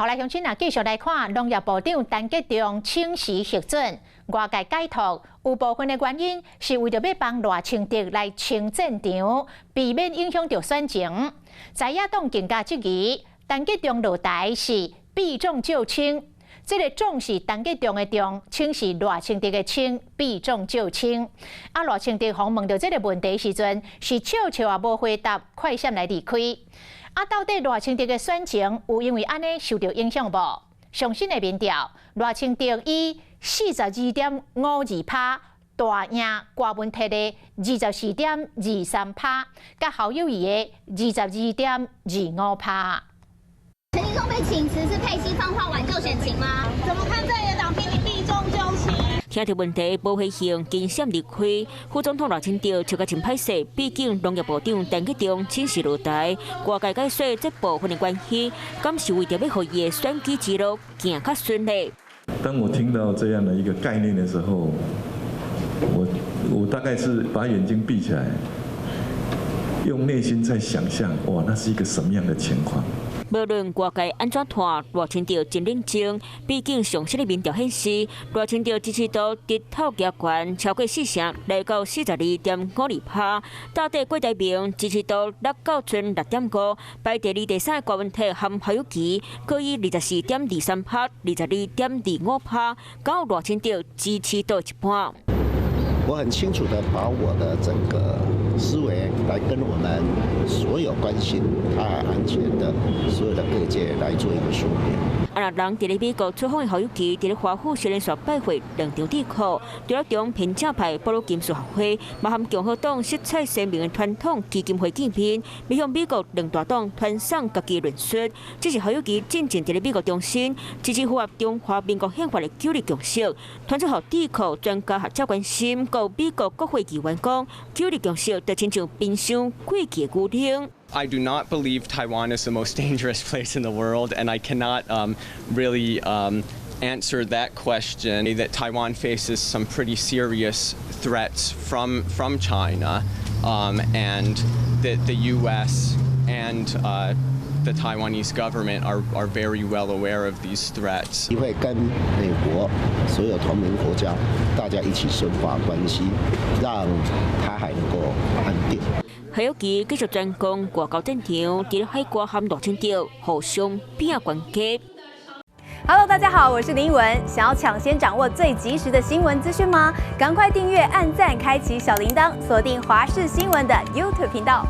好來，鄉親啊，繼續來看農業部長陳吉仲請辭核准，外界解讀有部分的原因是為著欲幫賴清德來清戰場，避免影響著選情。在野黨更加質疑陳吉仲落台是避重就輕，這个重是陳吉仲的重，輕是賴清德的輕，避重就輕。啊，賴清德訪問著這个問題時陣，是笑笑也無回答，快閃來離開。啊，到底賴清德的選情有因為按呢受著影響無？上新的民調，賴清德以42.52%大贏柯文哲的24.23%，佮侯友宜的22.25%。陳吉仲被請辭是佩西放話挽救選情嗎？怎麼看在野黨批你避重就輕？聽著問題無回應，緊閃離開。副總統賴清德笑甲真歹勢，畢竟農業部長陳吉仲請辭落台，外界解說這部分的關係，敢是為著欲予伊的選舉之路行較順利。當我聽到這樣的一個概念的時候，我大概是把眼睛閉起來，用內心在想象，哇，那是一個什麼樣的情況？無論外界按怎看，賴清德真冷靜。畢竟上新的民調顯示，賴清德支持度直透加懸，超過四成，來到42.52%。到底郭台銘支持度落到賰6.5，排第二、第三的柯文哲和侯友宜，各以24.23%、22.25%，較賴清德支持度一半。我很清楚的把我的整個思維來跟我們所有關心台海安全的所有的各界來做一個說明。啊，若人佇咧美國出訪的侯友宜，佇咧華府連續拜會兩場智庫，除了中偏正派布魯金斯學會，嘛和共和黨色彩鮮明的傳統基金會見面，欲向美國兩大黨傳送家己論述。這是侯友宜進前佇咧美國重申，支持符合中華民國憲法的九二共識，傳出予智庫專家學者關心，閣有美國國會議員講，九二共識就親像冰箱過期的牛奶。 I do not believe Taiwan is the most dangerous place in the world, and I cannot really answer that question. That Taiwan faces some pretty serious threats from China, and that the U.S. and the Taiwanese government are very well aware of these threats. 會跟美國所有同盟國家大家一起深化關係，讓台海能夠安定。侯友宜繼續專攻外交戰場，佇咧海外和賴清德互相拼關係。 Hello，大家好，我是林文。想要搶先掌握最及時的新聞資訊嗎？趕快訂閱、按讚、開啟小鈴鐺，鎖定華視新聞的 YouTube 頻道。